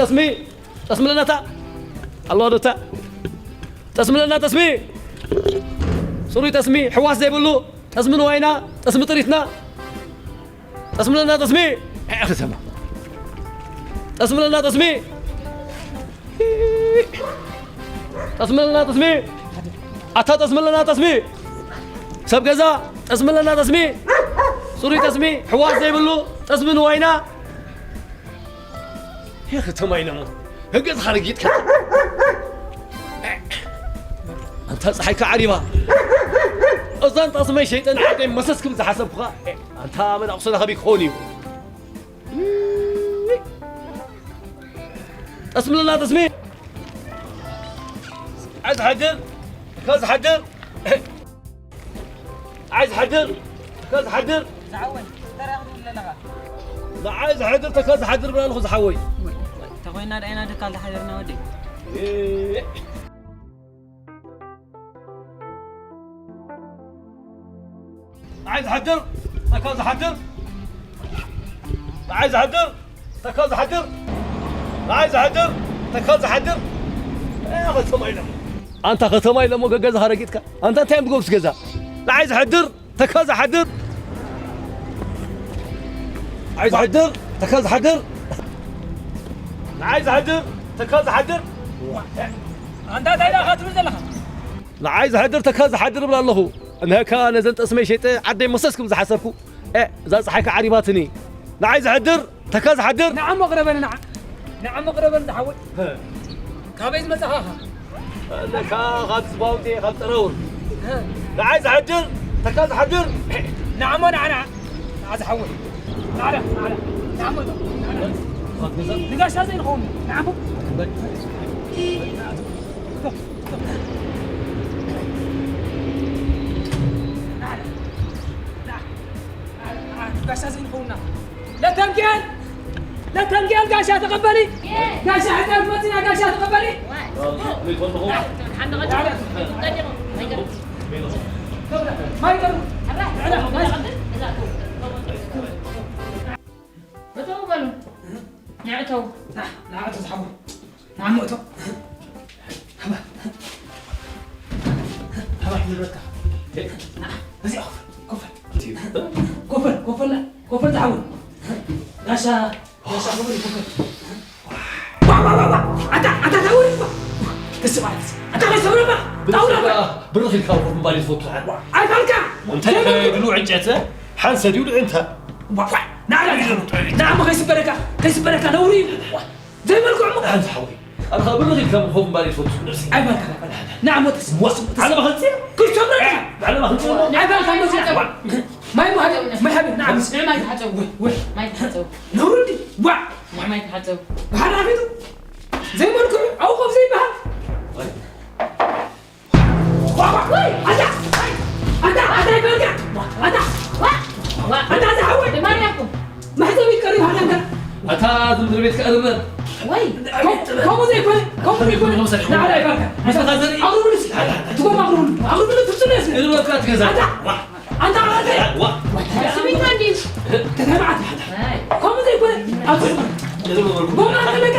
ጠስሚ፣ ጠስምለና እታ። ኣለዋ ዶ እታ? ጠስምለና ጠስሚ። ጽሩይ ጠስሚ፣ ሕዋስ ዘይብሉ፣ ጠስሚ ንዋይና፣ ጠስሚ ጥሪትና። ጠስምለና ጠስሚ። ኣይ፣ ከተማ። ጠስምለና ጠስሚ። ጠስምለና ጠስሚ። ኣታ ጠስምለና ጠስሚ። ሰብ ገዛ፣ ጠስምለና ጠስሚ። ጽሩይ ጠስሚ፣ ሕዋስ ዘይብሉ፣ ጠስሚ ንዋይና። ይህ ከተማ ኢለሞ። ህገ ዝሓረጊት ከ-፣ ኣንታ ፀሓይካ ዓሪባ። እዛን ጣስመይ ሸይጠን ዓደይ መሰስ ክብል ዝሓሰብኩኻ። ኣንታ መናቑሰና ከመይ ክኸውን እዩ? ጠስምለና ጠስሚ። ንዓይ ዝሓድር፣ ተካ ዝሓድር። ንዓይ ዝሓድር፣ ተካ ዝሓድር። ዝሓወይ፣ ተራኽቡ ኣለኻ። ንዓይ ዝሓድር፣ ተካ ዝሓድር ብላ ኣለኹ ዝሓወይ። ተኾይና ደይና ደካ ዝሓደርና ወደይ። ንዓይ ዝሓድር፣ ተካ ዝሓድር። ንዓይ ዝሓድር፣ ተካ ዝሓድር። ንዓይ ዝሓድር፣ ተካ ዝሓድር። እ፣ ከተማ ኢለሞ። ኣንታ ከተማ ኢለሞ ገገዛ ሃረጊጥካ። ኣንታ እንታይ እዮም ዝገብሩስ ገዛ? ንዓይ ዝሓድር፣ ተካ ዝሓድር። ንዓይ ዝሓድር፣ ተካ ዝሓድር። ንዓይ ዝሓድር፣ ተካ ዝሓድር። ኣንታ እንታይ ደኣ ትብል ዘለኻ? ንዓይ ዝሓድር፣ ተካ ዝሓድር እብል ኣለኹ። እንሀካ ነዘን ጠስመይ ሸይጠ ዓደይ መሰስ ክብል ዝሓሰብኩ። እ፣ እዛ ፀሓይ ከዓ ዓሪባትኒ። ንዓይ ዝሕድር፣ ተካ ዝሓድር። ንዓሞ ቅረበኒ፣ ንዓ-፣ ንዓሞ ቅረበኒ፣ ዝሓወይ። ሀ። ካበይ ዝመጻኻ? ለካ ካብ ዝባውንዴ፣ ካብ ጠረውር። ሀ። ንዓይ ዝሕድር፣ ተካ ዝሓድር። ንዓሞ፣ ንዓ፣ ንዓ። ንዓ ዝሓወይ። ንዓላ፣ ንዓላ። ንዓሞ፣ ንዓላ። ንጋሻ ዘይንኸውን። ንዓሞ። ንዓላ። ንዓ፣ ንዓ። ንጋሻ ዘይንኸውንና። ለተንኪኤል! ለተንኪኤል ጋሻ ተቐበሊ! ጋሻ ሕፃን መፂና ጋሻ ተቐበሊ! ማይ ቀርቡ! እተው በሉ። ንዕተው። ንዓ ተዝሓቡ። ንዓ እሞ እተው። ሃባ። ሃባ ንብረትካ። ንዓ፣ እዚኣ ኮፈል፣ ኮፈል። ኮፈል፣ ኮፈል፣ ኮፈል ዝሓወይ። ጋሻ፣ ጋሻ ኮፈል፣ ኮፈል። ዋ፣ ዋ፣ ዋ፣ ዋ። ኣታ፣ ኣታ፣ ኣታ፣ ውሪ፣ ዋ። ደስ ማለት። ኣታ፣ ከይሰብረባ። ጣውላ። ብርኽ ኢልካ ኮፍ ምባል እዩ ዝፈቱ። ኣይፋልካ። እንታይ ከይድሉ ዕንጨት፣ ሓንሰ ድዩ ልዕንታ? ዋ፣ ዋ። ንዓ፣ ንዓ፣ ንዓ፣ እሞ ከይስበረካ፣ ከይስበረካ ነውሪ እዩ። ዋ። ዘይመልክዑ እሞ። ኣንታ ሓወይ፣ ኣነ ኸኣ ብርኽ ኢልካ ኮፍ ምባል ይፈቱ። ኣይበልካ፣ ኣይበልካ። ንዓ፣ ሞተስ። ዋ፣ ሞተስ። ዓለባ ኸልጽ? ክስተምረካ። ዓለባ ኸልጽ? ኣይበልካ፣ ሞተስ። ዋ። ማይ፣ ማይ፣ ማይ ሃብ፣ ንዓ። ንዕ ማይ ተሓጸቡ። ወይ፣ ወይ። ማይ ተሓጸቡ። ነውሪ እንዲ። ዋ። ንዕ ማይ ተሓጸቡ። ብሓደ ኣፊቱ። ዘይመልክዑ፣ ኣብኡ ኮፍ ዘይበሃል። ኣታ፣ ኣታ፣ ኣታ፣ ይበልካ። ኣታ፣ ኣታ፣ ዝሓወይ። ማርያም። መሕዘቢ ቀሪብ ሃለንካ። ኣታ፣ ዝምድሪ ቤት ከእርበ። ወይ። ከም-፣ ከምኡ ዘይኮነ፣ ከምኡ ዘይኮነ። ንዓና ይበልካ። ኣቕርብሉ እስኪ። ትጎም ኣቕርብሉ። ኣቕርብሉ ትብፅሉ እስኪ። እርበካ ትገዛ። ኣታ፣ ኣታ፣ ኣታ። ስሚንቶ እንድዩ። ተተባዕት። ከምኡ ዘይኮነ። ኣብዚ። ጎማ ከለካ።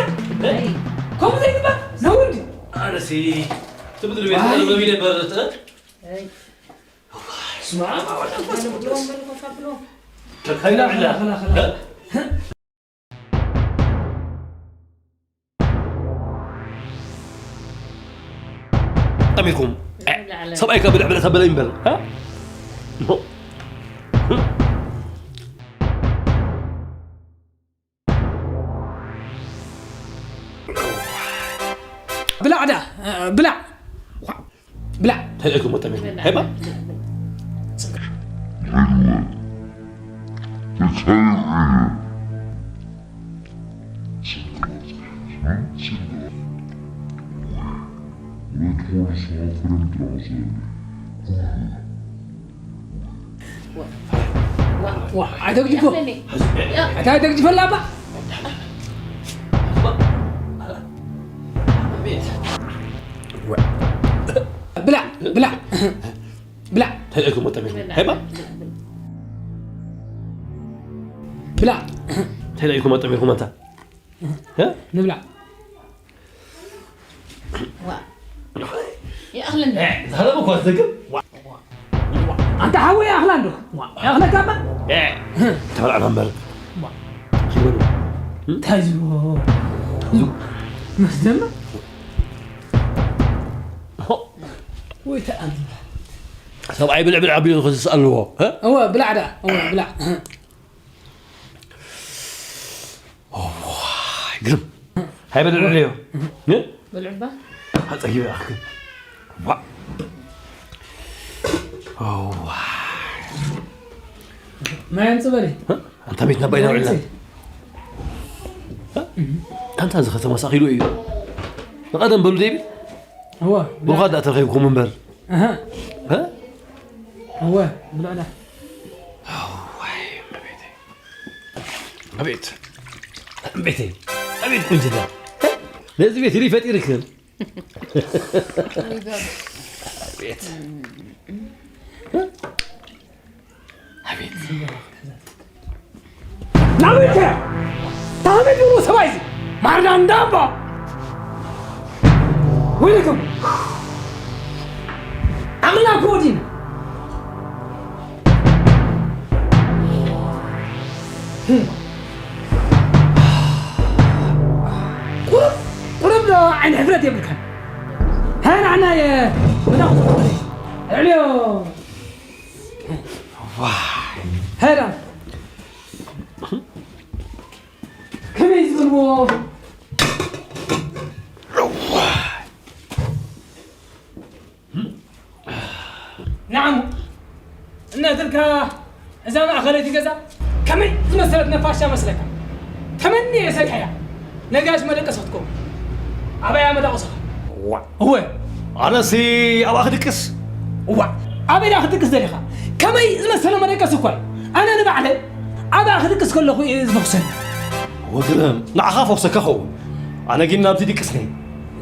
ከምኡ ዘይግበር። ነውሪ እንድዩ። ኣነሲ ትምድሪ ቤት ኣይ። ቀርበ ቢለ በረተ። ኣይ። ስማ፣ ወላ ፈስ ቅዱስ። ከላ፣ ከላ፣ ከላ፣ ከላ። ጠሚርኩም። ሰብኣይ ከብልዕ ብለ ተበለ ይንበል። ብላዕ ዳ፣ ብላዕ። ብላዕ። ተልእኩም ወጠሚርኩም። ሄባ። ዋ፣ ኣይተግጅፎ። ኣታ ኣይተግጅፈላ እባ። ብላ፣ ብላ፣ ብላ። ተልእኩም ወጠሚርኩም። ሄባ። ብላ። ተልእኩም ወጠሚርኩም ኣንታ። እ? ንብላዕ። ዋ። ይኣኽለኒ። እ፣ ዝሃለመ እኳ ዝደግም። ዋ። ኣንታ ሓወይ ይኣኽላ እንዶ። ዋ። ይኣኽለካ እባ። እ፣ ተበላዕና እምበር። ዋ። እንታይ ዝብሎ? መስደመ? ሆ። ወይ ተኣምር። ሰብኣይ ብልዕ ብልዕ ኣቢሉ ዝኽስስ ኣለዎ። እ? እወ፣ ብላዕ ደኣ። እወ፣ ብላዕ። እዋይ፣ ግርም። ሃይ በል ልዕልዮ። እ? በልዑ እባ። ኣጸጊበ ኣኽል። ዋ። እዋይ። ማይ ኣምጽእ በሊ። እ? ኣንታ ቤትና ባይና ውዒልና። እ? ኣንታ እዚ ከተማ ሳኺሉ እዩ። ንቐደም በሉ ዴቪድ። እወ። ብሩኻት ደኣ ተረኺብኩም እምበር። ኣሃ። እ? እወ፣ ብልዕዳ። እዋይ፣ እመቤተይ። ኣቤት። ቤተይ። ኣቤት ቁንጅና። ነዚ ቤት ሪ ፈጢርክን። ኣቤት። ኣቤት። ናበይ ከ? ታመይ ድሮ ሰብኣይ እዚ። ማርዳ እንዳባ። ወይለኩም። ኣምላክ ወዲን። ቁሩብ፣ ቁሩብ ዶ ዓይኒ ሕፍረት የብልካን? ሃና፣ ሃና፣ የ-፣ መዳኹ፣ ዕልዮ። ዋይ። ሃና። ከመይ ዝበልዎ? ንዓሙ እናተልካ እዛ ማእኸለይቲ ገዛ ከመይ ዝመሰለት ነፋሻ መስለካ? ተመንየ ሰሪሐያ። ነጋሽ መደቀሲ ክትከውን። ኣበይ እያ መደቀስኻ? እዋ። እወ። ኣነሲ ኣብኣ ክድቅስ? እዋ። ኣበይ ደኣ ክትድቅስ ደሊኻ? ከመይ ዝመሰለ መደቀሲ እኳ እዩ። ኣነ ንባዕለይ ኣብኣ ክድቅስ ከለኹ እየ ዝፈኹሰኒ። ወግርም፣ ንዓኻ ፈኹሰካ ኸውን። ኣነ ግን ናብዚ ድቅስ ነይ።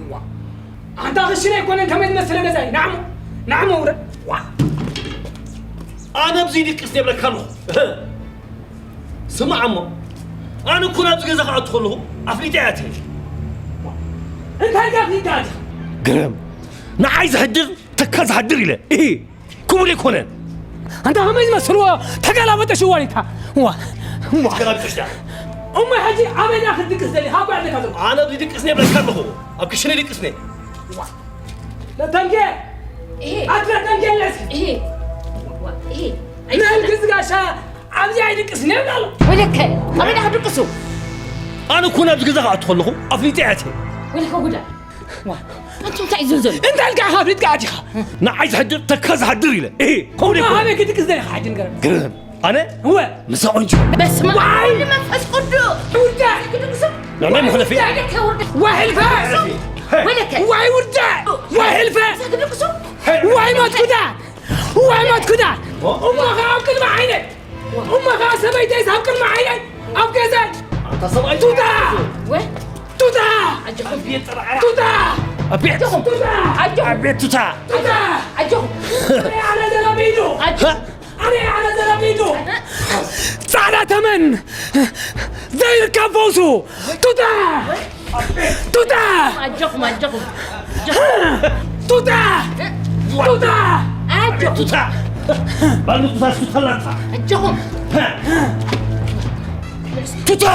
እዋ። ኣንታ ክሽነ ኣይኮነን ከመይ ዝመሰለ ገዛ እዩ። ንዓሞ፣ ንዓሞ ውረድ። ዋ። ኣነ ኣብዚ ድቅስ የብለካ ኣለኹ። ስማዕ እሞ፣ ኣነ እኮ ናብዚ ገዛ ክኣቱ ከለኹ ኣፍሊጠ እያ እትብል። እንታይ ኢልካ ኣፍሊጥካ ኣቲኻ? ግርም፣ ንዓይ ዝሕድር ተካ ዝሓድር ኢለ። እሂ፣ ክቡር ኣይኮነን። ኣንታ ከመይ ዝመስልዎ ተገላበጠ ሽዋኒታ። ዋ፣ ዋ። ተገላቢጦሽ ደኣ። እሞ ሕጂ ኣበይ ደኣ ክትድቅስ ደሊኻ? እኳ ኣለካ ዘሎ። ኣነ ኣብዚ ድቅስ ነይ ብለካ ኣለኹ። ኣብ ክሽነ ድቅስ ነይ። ዋ። ለተንጌ! እሄ። ኣቲ ለተንጌ ኣለስ! እሄ። ዋ፣ እሄ። ናይ ግዝ ጋሻ ኣብዚ ኣይድቅስን እየ ኣሎ። ወይለከ፣ ኣበይ ደኣ ክድቅሱ? ኣነ እኮ ናብዚ ገዛ ክኣቱ ከለኹ ኣፍሊጠ እየ ኣትየ። ወይለከ ጉዳ። ዋ፣ ኣንቱ እንታይ እዩ ዝብል ዘሎ? እንታይ ኢልካ ኢኻ ኣፍሊጥካ ኣቲኻ? ንዓይ ዝሕድር ተካ ዝሓድር ኢለ። እሄ፣ ከምኡ እሞ ይኮን። ኣበይ ክድቅስ ደሊኻ ሕጂ ንገረኒ። ግርም። ኣነ? እወ። ምሳ ቆንጆ። በስመ ኣብ ዋይ! ወወልድ ወመንፈስ ቅዱስ። ውርደ! ክድቅሱ? ናይ መሕለፊ? ውርደ! ወሕልፈ! ወይለከ። ዋይ ውርደ! ወሕልፈ! ክድቅሱ? ዋይ ሞትኩዳ! ዋይ ሞትኩዳ! እሞ ኸዓ ኣብ ቅድሚ ዓይነይ! እሞ ኸዓ ሰበይተይስ ኣብ ቅድሚ ዓይነይ! ኣብ ገዛይ! ኣንታ ሰብኣይ ቱታ! ወ? ቱታ! ኣጆኹም። ቱታ! ኣቤት! ኣጆኹም። ቱታ! ኣጆኹም። ኣቤት ቱታ! ቱታ! ኣጆኹም። ኣነ ዘረቢዱ! ኣጆኹም። ኣነ ኣነ ዘረቢዱ! ጻዕዳ ተመን! ዘይርከብ ፈውሱ! ቱታ! ቱታ! ኣጆኹም፣ ኣጆኹም። ቱታ! ቱታ! ኣጆኹም። ቱታ! ባሉ ቱታ ቱታ ላታ! ኣጆኹም። ቱታ!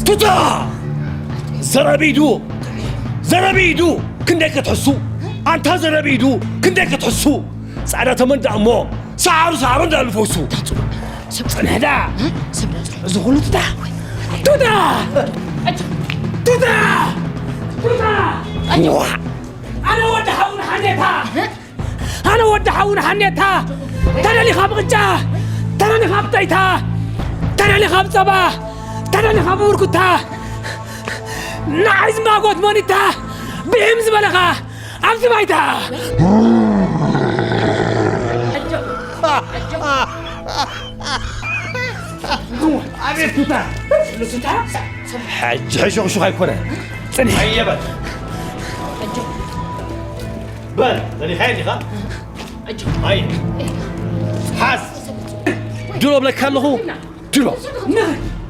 ቱታ! ዘረቢዱ! ዘረቢዱ! ክንደይ ክትሕሱ! ኣንታ ዘረቢዱ! ክንደይ ክትሕሱ! ጻዕዳ ተመን ደኣ እሞ ሰዓሩ ሰዓሩ እንዳሉ ፈውሱ። ጽንሕ ደኣ! እዚ ኩሉ ቱታ! ቱታ! ቱታ! ቱታ! ኣነ ወዲ ሓውን ሓኔታ! ኣነ ወዲ ሓውን ሓኔታ! ተደሊኻ ብቕጫ! ተደሊኻ ብጠይታ! ተደሊኻ ብጸባ! ተደሊኻ ብብርኩታ! ንዓይ ዝማጎት መኒታ! ብሂም ዝበለኻ! ኣብዚ ባይታ! ኣቤት ቱታ! ቱታ! ሕጂ ሕሹኽሹኽ ኣይኮነ። ጽንሒ። ኣየበል። በል፣ ጸኒኻ ዲኻ? ኣየ። ሓዝ። ድሮ ብለካ ኣለኹ። ድሮ። ና።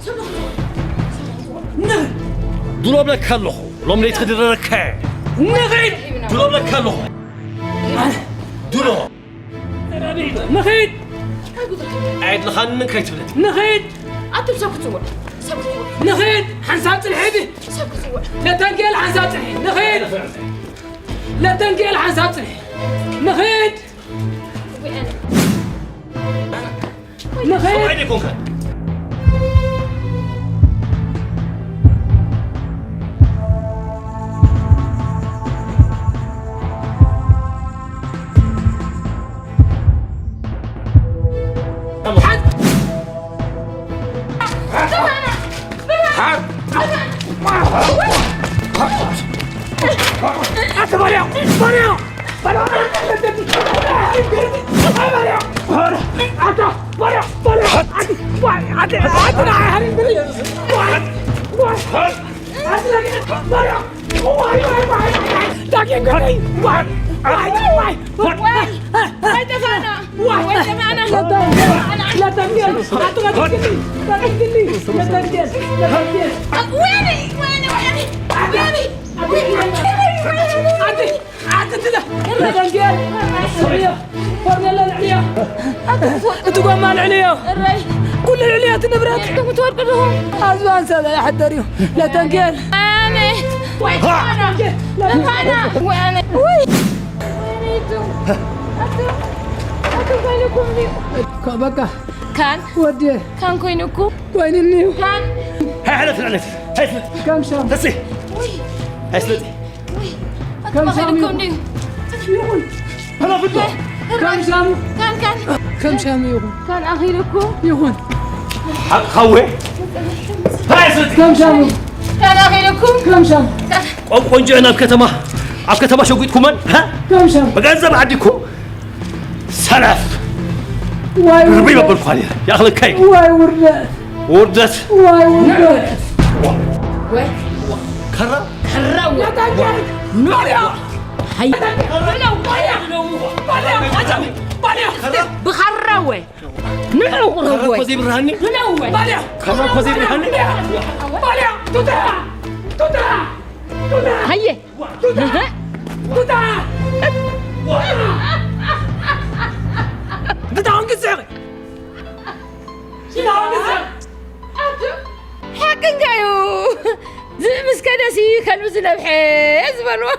ሰብለኹ። ሰብለኹ። ንኺድ! ድሮ እብለካ ኣለኹ፣ ሎም ለይቲ ክድረረካ እየ። ንኺድ! ድሮ እብለካ ኣለኹ። ድሮ! ንኺድ! ኣየድልኻንን ከይትብለኒ። ንኺድ! ኣቱም ሰብ ክትጽውዕ፣ ሰብ ክትጽውዕ። ንኺድ! ሓንሳብ ጽንሒ ኢኺ። ሰብ ክትጽውዕ። ለተንጌል ሓንሳብ ጽንሒ። ንኺድ! ለተንጌል ሓንሳብ ጽንሒ። ንኺድ! ንኺድ! ሰብኣይ ዶ ኣይኮንካን? ሓት! ኣታ ባርያ! ባርያ! ኣትትለ! ለተንጌል! ልዕልዮ! ኮርኔለ ልዕልዮ! እቲ ጎማ ልዕልዮ! እረይ! ኩሉ ልዕልዮ እቲ ንብረት! የልኩም ትወድቁ ዲኹም? ኣዝባን ሰብኣይ ይሓደር እዩ። ለተንጌል! ኣነ! ወይ ተፋና! ተፋና! ወይ ኣነ! ወይ! ወይኔ እቱ! ኣቱ! ኣቱ ኮይንኩም ድዩ? እኮ በቃ! ካን! ወዴ! ካን ኮይኑኩ? ኮይኑኒ እዩ። ካን! ሃይ፣ ሕለፍ፣ ሕለፍ! ሃይ፣ ፍለጥ! ከም ሻም! ተሲ! ወይ! ሃይ፣ ፍለጥ! ወይ! ከም ኣቱ ሻም ኮይንኩም እዩ። ድዩ? ይኹን! ሕለፍ እቶ! ከም ሻም! ካን፣ ካን! ከም ሻም ይኹን! ካን ኣኺሉኩ? ይኹን! ሓቕኻ ወይ! ሃይ፣ ፍለጥ! ከም ሻም! ካን ኣኺሉኩ? ከም ሻም! ቆንጆ ናብ ከተማ፣ ኣብ ከተማ ሸጉጥኩመን፣ ሃ? ከም ሻም! ብገንዘብ ዓዲኩም ሰነፍ! ዋይ ድርቢ ውርደት! መበልኳ ነይረ። ይኣኽለካ እዩ። ዋይ ውርደት! ውርደት! ዋይ ውርደት! ወይ ከራ ከራ ወይ! ሃይ! ብኸራ ወይ! ንዑ ከራ ወይ! እኮ ዘይብርሃኒ! ንዑ ወይ! ከራ እኮ ዘይብርሃኒ! ሃየ! ቱታ! ቱታ! ቱታ! ቱታ! ሓቅንካ እዩ። ዝብኢ ምስ ከደሲ ከልቢ ዝነብሐ ዝበልዎ።